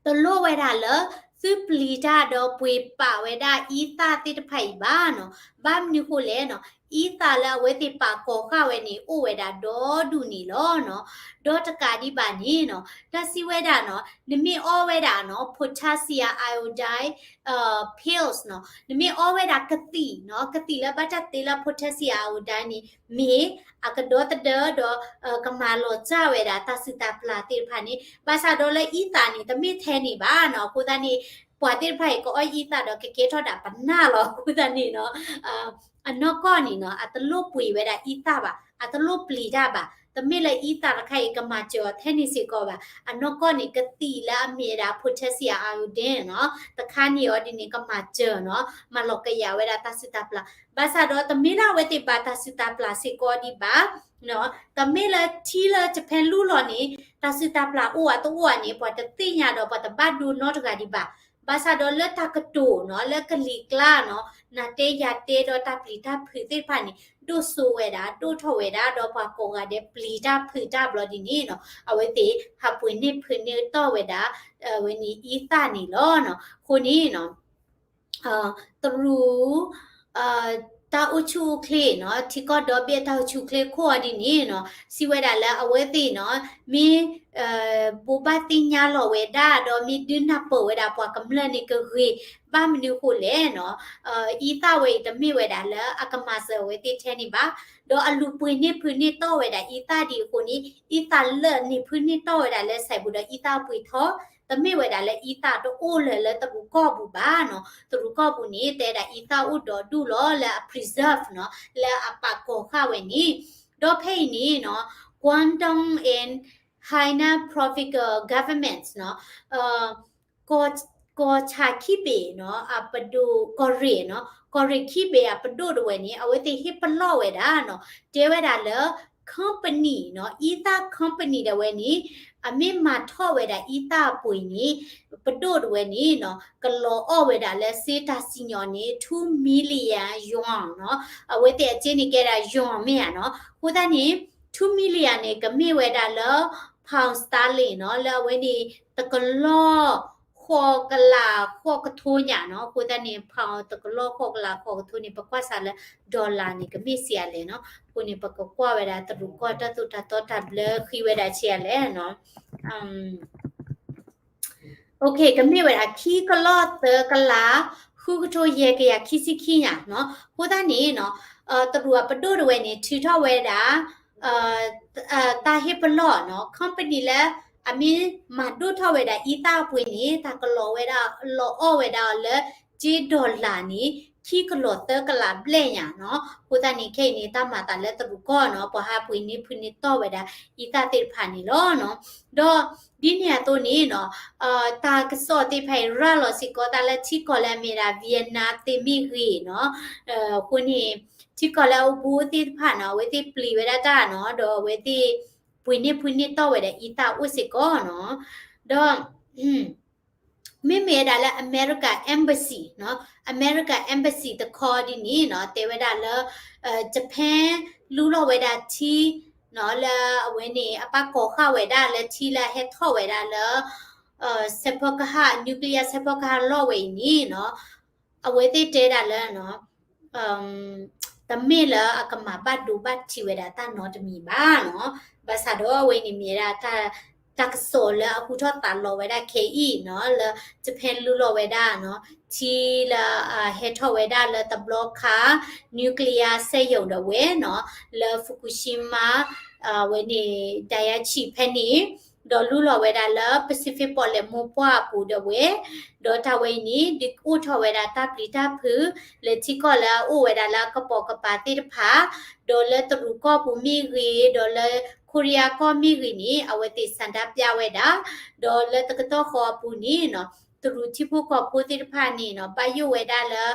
တလိၣ်ဝဲဒၣ်လၢ သုပျံၤတၢ်ဒီးပှ့ၤပာ်ဝဲဒၣ်အံသၣ်သ့ၣ်တဖၣ်အံၤဘၣ်နီၤ, ဘၣ်မနုၤဃိလဲၣ်နီၤ, အံသၣ်လၢအဝဲသ့ၣ်ပာ်ကီၤဃာ်ဝဲန့ၣ် အိၣ်ဝဲဒၣ်ဒီဒူၣ်န့ၣ်လီၤနီၤ, ဒီးတကးဒံးဘၣ်န့ၣ်နီၤ, တၢ်စံးဝဲဒၣ်နီၤ, နမ့ၢ်အီဝဲဒၣ်နီၤ potassium iodide pills နီၤ, နမ့ၢ်အီဝဲဒၣ်ကသံၣ်နီၤ, ကသံၣ်လၢဘၣ်တၢ်တ့လၢ potassium iodide န့ၣ် မ့ၢ်အကဒီသဒၢဒီး ကမၤလီၤစၢ်ဝဲဒၣ်တၢ်စုၣ်တၢ်ပျၢ်သ့ၣ်တဖၣ်န့ၣ်, ဘၣ်ဆၣ်ဒီးလၢအံသၣ်န့ၣ် တမ့ၢ်ထဲန့ၣ်ဘၣ်နီၤ, အဃိသတးန့ၣ် ပှၤသ့ၣ်တဖၣ်အံၤ ကအီအံသၣ်ဒီးကကဲထီၣ်ဒၣ်ပနၢ်လီၤ, အဃိသတးန့ၣ်နီၤ အနီၢ်ကီၢ်န့ၣ်နီၤ အတလိၣ်ပှ့ၤဝဲဒၣ်အံသၣ်ဘၣ်, အတလိၣ်ပျံၤတၢ်ဘၣ်, တမ့ၢ်လၢအံသၣ်တခါအံၤ ကမၤစၢၤအီၤထဲန့ၣ်စ့ၢ်ကီးဘၣ်, အနီၢ်ကီၢ်န့ၣ် ကသံၣ်လၢအမ့ၢ်ဝဲဒၣ် potassium iodide နီၤ, တခါန့ၣ်အီၤဒ်န့ၣ် ကမၤစၢၤနီၤ, မၤလီၤကယာ်ဝဲဒၣ်တၢ်စုၣ်တၢ်ပျၢ်, ဘၣ်ဆၣ်ဒီးတမ့ၢ်လၢအဝဲသ့ၣ်ဘၣ်တၢ်စုၣ်တၢ်ပျၢ်စ့ၢ်ကီးဒံးဘၣ်, တမ့ၢ်လၢထံလၢ Japan လူလီၤန့ၣ် တၢ်စုၣ်တၢ်ပျၢ်အိၣ်ဧါတအိၣ်ဧါန့ၣ် ပှၤတသ့ၣ်ညါဒီးပှၤတဘၣ်ဒိနီတဂၤဒံးဘၣ်, ဘၣ်ဆၣ်ဒီးလၢတၢ်ကတိၤနီၤ လၢကလံၤကျါနီၤ နၤတဲယၤတဲဒီးတၢ်ပျံၤတၢ်ဖုးသ့ၣ်တဖၣ်န့ၣ် ဒိၣ်စိဝဲဒၣ် ဒိၣ်ထီၣ်ဝဲဒၣ် ဒီးပှၤကိးဂၤဒဲးပျံၤတၢ်ဖုးတၢ်ဘျီဒ်န့ၣ်နီၤ အဝဲသ့ၣ်ဟးပှ့ၤန့ၢ်ဖုးန့ၢ်တီၢ်ဝဲဒၣ် အဝဲန့ၣ်အံသၣ်န့ၣ်လီၤနီၤ. အဃိန့ၣ်နီၤ တရူး တၢ်အိၣ်ဆူၣ်အိၣ်ချ့နီၤ ထံကီၢ်ဒီဘ့ၣ်တၢ်အိၣ်ဆူၣ်အိၣ်ချ့ခိၣ်အီၤဒ်န့ၣ်နီၤ စံးဝဲဒၣ်လၢအဝဲသ့ၣ်နီၤ မ့ၢ် ဘိးဘၣ်သ့ၣ်ညါလီၤဝဲဒၣ် ဒီးမ့ၢ်ဒုးနၢ်ပၢၢ်ဝဲဒၣ်ပှၤကမျၢၢ်န့ၣ်ကဂ့ၤ, ဘၣ်မနုၤဃိလဲၣ်နီၤ အံသၣ်ဝဲအံၤတမ့ၢ်ဝဲဒၣ်လၢအကမၤစၢၤအဝဲသ့ၣ်ထဲန့ၣ်ဘၣ်, ဒီးအလူၤပှ့ၤန့ၢ်ဖုးန့ၢ်တီၢ်ဝဲဒၣ်အံသၣ်ဒ်အဃိန့ၣ် အံသၣ်လၢာ်န့ၢ်ဖုးန့ၢ်တီၢ်ဝဲဒၣ်လၢ Cebu ဒီးအံသၣ်ပှ့ၤထီၣ်, တမ့ၢ်ဝဲဒၣ်လၢအံသၣ်တအိၣ်လၢၤလၢတရူးကီၢ်ပူၤဘၣ်နီၤ. တရူးကီၢ်ပူၤန့ၣ် တဲဒၣ်အံသၣ်အိၣ်ဒီဒူၣ်လီၤ လၢအ preserve နီၤ လၢအပာ်ကီၤဃာ်ဝဲန့ၣ်, ဒီးဖဲအံၤန့ၣ်နီၤ Guangdong and Hainan provincial governments နီၤ ကီၢ်ဆၣ်ခံဘ့ၣ်နီၤ အပဒိၣ် ကီၢ်ရ့ၣ်နီၤ ကီၢ်ရ့ၣ်ခံဘ့ၣ်အပဒိၣ်ဒၣ်ဝဲန့ၣ် အဝဲသ့ၣ်ဟ့ၣ်ပလီၢ်ဝဲဒၣ်နီၤ တဲဝဲဒၣ်လၢ company နီၤ အံသၣ် company ဒၣ်ဝဲန့ၣ် အမ့ၢ်မၤထီၣ်ဝဲဒၣ်အံသၣ်အပှ့ၤန့ၣ် ပဒိၣ်ဒၣ်ဝဲန့ၣ်နီၤ ကလီၤအီၣ်ဝဲဒၣ်လၢစ့တၢ်စံၣ်ညီၣ်န့ၣ် two million yuan နီၤ အဝဲသ့ၣ်အစ့န့ၣ်ကဲဒၣ် yuan မ့ၢ်ဧါနီၤ အဃိသတးန့ၣ် two million န့ၣ် ကမ့ၢ်ဝဲဒၣ်လၢ pound sterling နီၤ လၢအဝဲန့ၣ် တကလီၢ် ဃိးကလးဃိးကထိညါနီၤ အဃိသတးန့ၣ် pound တကလီၢ်ဃိးကလးဃိးကထိန့ၣ် ပကွၢ်စးလၢ dollar န့ၣ် ကမ့ၢ်ဆံးအါလဲၣ်နီၤ အဃိန့ၣ် ပကကွၢ်ဝဲဒၣ်တရူးကီၢ်တၢ်သိၣ်တၢ်သီတၢ်ဘျၢဃံဝဲဒၣ်ဆံးအါလဲၣ်နီၤ ကမ့ၢ်ဝဲဒၣ်ခံကလီၢ်သၢကလး ဃုကထိယဲၢ်ကယၤခံဆံခံညါနီၤ အဃိသတးန့ၣ်နီၤ တရူးအပဒိၣ်ဒၣ်ဝဲန့ၣ် ထုးထီၣ်ဝဲဒၣ် တၢ်ဟ့ၣ်ပလီၢ်နီၤ company လၢ အမ့ၢ်မၤဒိၣ်ထီၣ်ဝဲဒၣ်အံသၣ်အပှ့ၤန့ၣ် တၢ်ကလီၤဝဲဒၣ် လီၤအီၣ်ဝဲဒၣ်အီၤလၢ ကၠ့ dollar န့ၣ် ခံကလီၢ်သၢကလးဘျဲၣ်ညါနီၤ. အဃိသတးန့ၣ် ခဲအံၤန့ၣ် တၢ်မၤသးလၢတရူးကီၢ်နီၤ ပှၤဟးပှ့ၤန့ၢ်ဖုန့ၢ်တီၢ်ဝဲဒၣ် အံသၣ်သ့ၣ်တဖၣ်န့ၣ်လီၤနီၤ. ဒီးဒ်န့ၣ်အသိးန့ၣ်နီၤ တၢ်ကစီၣ်သ့ၣ်တဖၣ်အံၤ ရၤလီၤစ့ၢ်ကီးသးလၢထံကီၢ်လၢအမ့ၢ်ဒၣ် Vietnam သ့ၣ်မ့ၢ်ဂ့ၤနီၤ, အဃိန့ၣ် ထံကီၢ်လၢအအိၣ်ဘူးသ့ၣ်တဖၣ်နီၤ အဝဲသ့ၣ်ပျံၤဝဲဒၣ်တၢ်နီၤ ဒီးအဝဲသ့ၣ် ပှ့ၤန့ၢ်ဖုန့ၢ်တီၢ်ဝဲဒၣ်အံသၣ်အိၣ်စ့ၢ်ကီးနီၤ. ဒီး မ့မ့ၢ်ဝဲဒၣ်လၢ America Embassy နီၤ, America Embassy တခီဒ်န့ၣ်နီၤ တဲဝဲဒၣ်လၢ Japan လူလီၤဝဲဒၣ်ထံနီၤ လၢအဝဲန့ၣ် အပၢ်ကိးဃာ်ဝဲဒၣ်လၢထံလၢအဟဲထီၣ်ဝဲဒၣ်လၢ စဲးဖီကဟၣ် nuclear စဲးဖီကဟၣ်လီၢ်ဝဲအံၤန့ၣ်နီၤ အဝဲသ့ၣ်တဲဒၣ်လၢ တမ့ၢ်လၢအကမၤဘၣ်ဒိဘၣ်ထံးဝဲဒၣ်တၢ်နီတမံၤဘၣ်နီၤ. ဘၣ်ဆၣ်ဒီးအဝဲန့ၣ်မ့ၢ်ဝဲဒၣ် တၢ်ကစီၣ်လၢအဟူထီၣ်သးလီၤဝဲဒၣ်ခဲအံၤနီၤ လၢ Japan လူလီၤဝဲဒၣ်နီၤ ထံလၢ ဟဲထီၣ်ဝဲဒၣ်လၢတဘျီခါ nuclear စက်ရုံဒီးဝဲနီၤ လၢ Fukushima ဝဲန့ၣ် Daiichi ဖဲန့ၣ် ဒီးလူလီၤဝဲဒၣ်လၢ Pacific ပီၣ်လဲၣ်မိၢ်ပှၢ်အပူၤဒီးဝဲ, ဒီးတၢ်ဝဲအံၤန့ၣ် ဒုးအိၣ်ထီၣ်ဝဲဒၣ်တၢ်ပျံၤတၢ်ဖုး လၢထံကီၢ်လၢအအိၣ်ဝဲဒၣ်လၢအကပိာ်ကပၤသ့ၣ်တဖၣ်, ဒီးလၢတရူးကီၢ်ပူၤမ့ၢ်ဂ့ၤ, ဒီးလၢခိရံယါကီၢ်မ့ၢ်ဂ့ၤန့ၣ် အဝဲသ့ၣ်ဆန္ဒပြဝဲဒၣ်, ဒီးလၢတကတီၢ်ဃီအပူၤန့ၣ်နီၤ တရူးထံဖိကီၢ်ဖိသ့ၣ်တဖၣ်န့ၣ်နီၤ ဘၣ်ယိၣ်ဝဲဒၣ်လၢ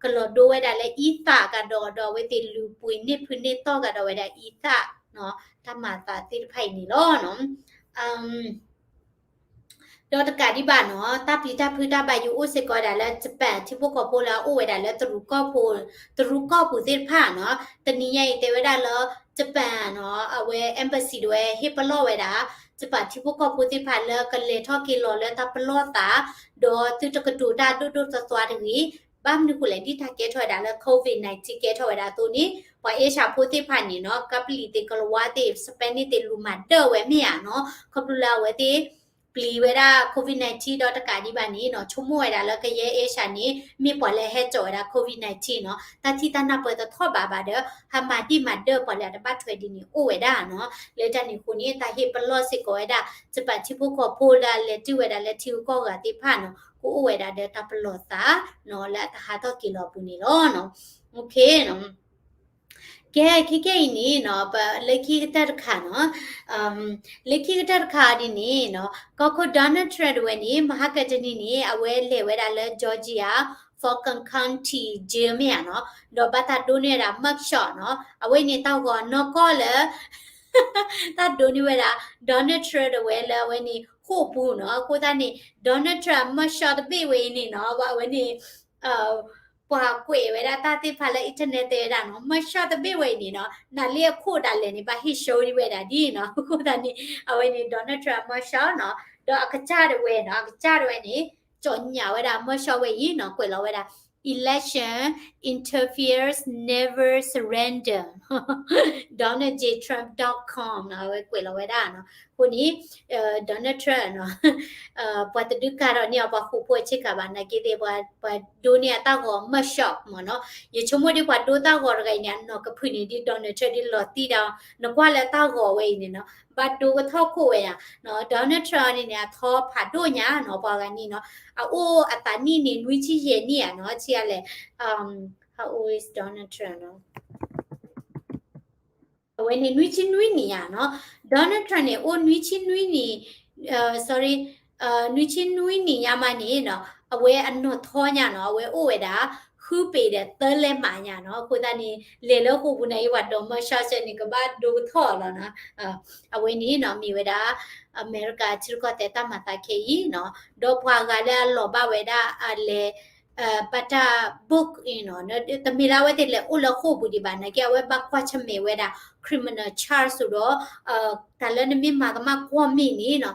ကလီၤဒိဝဲဒၣ်လၢအံသၣ်ကဒီး ဒီးအဝဲသ့ၣ်လူၤပှ့ၤန့ၢ်ဖုန့ၢ်တီၢ်ကဒီးဝဲဒၣ်အံသၣ်နီၤ တၢ်မၤသးသ့ၣ်တဖၣ်အံၤန့ၣ်လီၤနီၤ. ဒီးတကးဒံးဘၣ်နီၤ တၢ်ပျံၤတၢ်ဖုးတၢ်ဘၣ်ယိၣ်အိၣ်စ့ၢ်ကီးဝဲဒၣ်လၢ Japan ထံဖိကီၢ်ဖိလၢအအိၣ်ဝဲဒၣ်လၢတရူးကီၢ်ပူၤ, တရူးကီၢ်ပူၤသ့ၣ်တဖၣ်နီၤ. တနံၤညါအံၤတဲဝဲဒၣ်လၢ Japan နီၤ အဝဲ embassy ဒၣ်ဝဲဟ့ၣ်ပလီၢ်ဝဲဒၣ် Japan ထံဖိကီၢ်ဖိသ့ၣ်တဖၣ်လၢကလဲၤထီၣ်က့ၤလီၤလၢတၢ်ပလီၢ်သး, ဒီးသုတကတိၤတၢ်ဒိၣ်ဒိၣ်သွါသွါတဂ့ၤ, ဘၣ်မနုၤဃိလဲၣ် ဒ်တၢ်ကဲထီၣ်ဝဲဒၣ်လၢ COVID nineteen ကဲထီၣ်ဝဲဒၣ်အသိးန့ၣ် ပှၤအ့ရှၢၣ်ဖိသ့ၣ်တဖၣ်န့ၣ်နီၤ ကပလံၤသ့ၣ် ကလၤဝါသ့ၣ် Spanish သ့ၣ်လူၤမၤဒၢၣ်ဝဲမ့ၢ်ဧါနီၤ, ခီဖျိလၢအဝဲသ့ၣ် ပျံၤဝဲဒၣ် COVID nineteen ဒီးတကးဒံးဘၣ်န့ၣ်နီၤ ဆိကမိၣ်ဝဲဒၣ်လၢကယဲၢ်အ့ရှၢၣ်န့ၣ် မ့ၢ်ပှၤလၢအဟဲစိာ်ဝဲဒၣ် COVID nineteen နီၤ တၢ်ထံၣ်တၢ်နၢ်ပၢၢ်တထီၣ်ဘးဘၣ်ဒီး ဟးမၤဒံၣ်မၤဒၢၣ်ပှၤလၢအတဘၣ်ထွဲဒ်န့ၣ်အိၣ်ဝဲဒၣ်နီၤ. လၢတၢ်န့ၣ်အဃိန့ၣ် တၢ်ဟ့ၣ်ပလီၢ်စ့ၢ်ကီးဝဲဒၣ် Japan ထံဖိကီၢ်ဖိလၢအလဲၤတုၤဝဲဒၣ်လၢထံဂုၤကီၢ်ဂၤသ့ၣ်တဖၣ်နီၤ ကအိၣ်ဝဲဒၣ်ဒီးတၢ်ပလီၢ်သးနီၤ လၢအတဟးထီၣ်က့ၤလီၤအပူၤန့ၣ်လီၤ. ကဲ ခဲကနံၣ်အံၤန့ၣ်နီၤ ပလၢခံကတၢၢ်တခါနီၤ လၢခံကတၢၢ်တခါဒ်န့ၣ်နီၤ ကီၢ်ခိၣ် Donald Trump တဝဲန့ၣ် မဟါကတနံၤန့ၣ် အဝဲလဲၤဝဲဒၣ်လၢ Georgia Fulton County Jail မ့ၢ်ဧါနီၤ ဒီးဘၣ်တၢ်ဒိးန့ၢ်ဝဲဒၣ် mugshot နီၤ အဝဲန့ၣ်တၢ်ဂီၤနီၢ်ကီၢ်လၢ တၢ်ဒိးန့ၢ်ဝဲဒၣ် Donald Trump တဝဲလၢအဝဲန့ၣ် ဃိာ်ပူၤနီၤ အဃိသတးန့ၣ် Donald Trump mugshot တဘ့ၣ်ဝဲအံၤန့ၣ်နီၤ အဝဲန့ၣ် ပှၤကွဲးဝဲဒၣ်တၢ်သ့ၣ်တဖၣ်လၢ internet တဲဝဲဒၣ်နီၤ mugshot တဘ့ၣ်ဝဲအံၤန့ၣ်နီၤ နၤလၢအခိၣ်ဒၣ်လဲာ်န့ၣ် ဘၣ်ဟ့ၣ် show ဒံးဝဲဒၣ်ဒ်နီၤ အဃိသတးန့ၣ် အဝဲန့ၣ် Donald Trump mugshot နီၤ ဒီးအကစၢ်တဝဲနီၤ အကစၢ်တဝဲန့ၣ် ကၠီၣ်ညၣ်ဝဲဒၣ် mugshot ဝဲအံၤနီၤ ကွဲးလီၤဝဲဒၣ် election interference never surrender donald j trump dot com နီၤ အဝဲကွဲးလီၤဝဲဒၣ်နီၤ အဃိန့ၣ် Donald Trump နီၤ ပှၤတဒုးကၤထီၣ်န့ၢ်အီၤ ပှၤဃိာ်ဖိအဆ့ကၤဘၣ် နာ်က့သ့ၣ် ပှၤဒိးန့ၢ်အတၢ်ဂီၤ mugshot မ့ၢ်နီၤ ယဆိကမိၣ်ဒ်ပှၤဒိတၢ်ဂီၤတဂၤအံၤန့ၣ် အနီၢ်ကဖုၣ်န့ၣ်ဒ် Donald Trump ဒ်လီၤတံၢ်ဒီး နကွၢ်လၢတၢ်ဂီၤဝဲအံၤန့ၣ်နီၤ ဘၣ်ဒိကထီၣ်ခိၣ်ဝဲယါ Donald Trump န့ၣ်န့ၣ် အထီဖးဒိၣ်ညါနီၤ ပှၤဂၤန့ၣ်နီၤ အအိၣ်အသးနံၣ်န့ၣ် နွံဆံယဲၢ်နံၣ်ဧါနီၤ ဆံးအါလဲၣ် how old is Donald Trump နီၤ အဝဲန့ၣ် နွံဆံနွံနံၣ်ညါနီၤ Donald Trump န့ၣ် အိၣ်နွံဆံနွံနံၣ် sorry နွံဆံနွံနံၣ်ညါမးန့ၣ်နီၤ အဝဲအနီၢ်ထီညါနီၤ အဝဲအိၣ်ဝဲဒၣ် ဃုပ့ၤဒီးသၢလဲမးညါနီၤ အဃိသတးန့ၣ် လဲၤလၢဃိာ်ပူၤန့ၣ် ယဝဲဒိး mugshot န့ၣ် ကဘၣ်ဒိကထီၣ်လီၤနီၤ အဝဲန့ၣ်နီၤ မ့ၢ်ဝဲဒၣ် အမဲရကၤထံရူၢ်ကီၢ်သဲးတၢ်မၤသးခဲအံၤနီၤ ဒီးပှၤဂၤလၢအလီၤဘၣ်ဝဲဒၣ်အလဲၤ ဘၣ်တၢ် book အံၤနီၤ တမ့ၢ်လၢအဝဲသ့ၣ်လဲၤအိၣ်လၢဃိာ်ပူၤဒံးဘၣ် နာ်က့ အဝဲဘၣ်ကွၢ်ဆၢၣ်မဲာ်ဝဲဒၣ် criminal charge ဆိုတော့ တၢ်လၢနမ့ၢ်မၤကမၣ်ကွီၢ်မ့ၢ်န့ၣ်နီၤ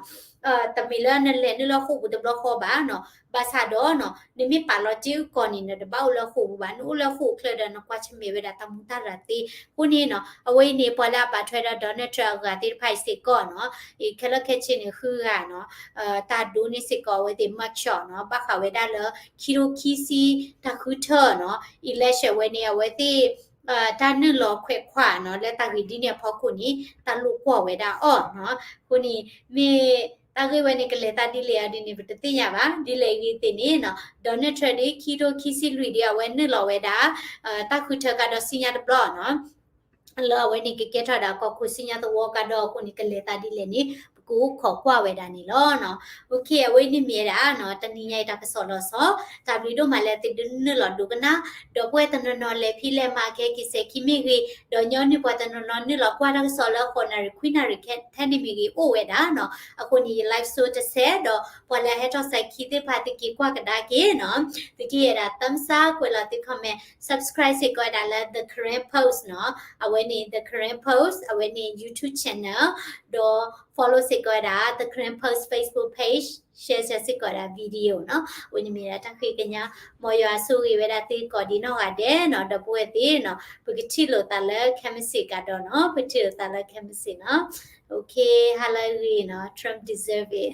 တမ့ၢ်လၢနလဲၤနုာ်လၢဃိာ်ပူၤတဘျီဃီဘၣ်နီၤ ဘၣ်ဆၣ်ဒီးနီၤ နမ့ၢ်ပာ်လီၤတ့ၢ်အုၣ်ကီၤန့ၣ် နတဘၣ်အိၣ်လၢဃိာ်ပူၤဘၣ် နအိၣ်လၢဃိာ်ချၢဒီး နကွၢ်ဆၢၣ်မဲာ်ဝဲဒၣ်တၢ်မူတၢ်ရၢ်သ့ အဃိန့ၣ်နီၤ အဝဲအံၤန့ၣ် ပှၤလၢအဘၣ်ထွဲဒီး Donald Trump အဂၤသ့ၣ်တဖၣ်အံၤစ့ၢ်ကီးနီၤ အံၤခဲလၢာ်ခဲဆ့န့ၣ် ဃုဂၤနီၤ တၢ်ဒိးန့ၢ်စ့ၢ်ကီးအဝဲသ့ၣ် mugshot နီၤ ဘၣ်ဃးဝဲဒၣ်လၢ ခံထိခံဆံ တၢ်ဃုထၢနီၤ election ဝဲန့ၣ် အဝဲသ့ၣ် တၢ်နုာ်လီၤခွဲးခွါနီၤ လၢတၢ်ဂ့ၢ်ဒ်န့ၣ်အဖီခိၣ်န့ၣ် တၢ်လိာ်ကွီၢ်ဝဲဒၣ်အီၤနီၤ အဃိန့ၣ် မ့ၢ် တၢ်ဂ့ၢ်ဝဲန့ၣ် ကလဲၤသးဒ်လဲၣ်အီၤဒ်န့ၣ် ပတသ့ၣ်ညါဘၣ်. ဒ်လဲၣ်ဂ့ၤသ့ၣ်န့ၣ်နီၤ Donald Trump ဒ်ခံထိခံဆံလွံၢ်ဒ်အဝဲနုာ်လီၤဝဲဒၣ် တၢ်ဃုထၢကဒီးစံညါတဘျီနီၤ လၢအဝဲန့ၣ်ကကဲထီၣ်ဒၣ်ကီၢ်ခိၣ်စံညါသဝီကဒီးအဃိန့ၣ် ကလဲၤသးဒ်လဲၣ်န့ၣ် ပကအိၣ်ခိးကွၢ်ဝဲဒၣ်န့ၣ်လီၤနီၤ. အဝဲန့ၣ်မ့ၢ်ဝဲဒၣ်နီၤ တနံၤညါအံၤတၢ်ကစီၣ်လီၤဆီ တၢ်ဘျုးဒိၣ်မးလၢသုဒုးနုာ်လီၤဒိကနၣ် ဒီပုၢ်ဝဲၢ်တနီၤနီၤလဲၤဖံးလဲၤမၤကဟဲက့ၤစဲးခံမ့ၢ်ဂ့ၤ ဒီးညီနုၢ်ပှၤတနီၤနီၤနုာ်လီၤကွၢ်တၢ်ကစီၣ်လၢဃိးနၣ်ရံၣ်ခွံနၣ်ရံၣ်ထဲန့ၣ်မ့ၢ်ဂ့ၤအိၣ်ဝဲဒၣ်နီၤ. အဃိန့ၣ် ယ live show တဆဲး ဒီးပှၤလၢအဟဲထီၣ်စဲးခံသ့ၣ်တဖၣ်သုက့ၤကွၢ်ကဒါက့ၤနီၤ သုကဟ့ၣ်ဝဲဒၣ် thumbs up ကွဲးလီၤသု comment subscribe စ့ၢ်ကီးဝဲဒၣ်လၢ The Karen Post နီၤ. အဝဲန့ၣ် The Karen Post အဝဲန့ၣ် YouTube channel ဒီး follow စ့ၢ်ကီးဝဲဒၣ် The Karen Post Facebook page share စ့ၢ်ကီးဝဲဒၣ် video နီၤ. အဝဲန့ၣ်မ့ၢ်ဒၣ်တၢ်ဃ့ကညး မ်ယွၤဆိၣ်ဂ့ၤဝဲဒၣ်သုကိးဒံးနီၢ်ဂၤဒဲးနီၤ ဒီပုၢ်ဝဲၢ်သ့ၣ်နီၤ ပကထံၣ်လိာ်သးလၢခဲမုၢ်ဆ့ၣ်ကဒီးနီၤ ပကထံၣ်လိာ်သးလၢခဲမုၢ်ဆ့ၣ်နီၤ. Okay ဟါလၢအဂ့ၤနီၤ Trump deserve it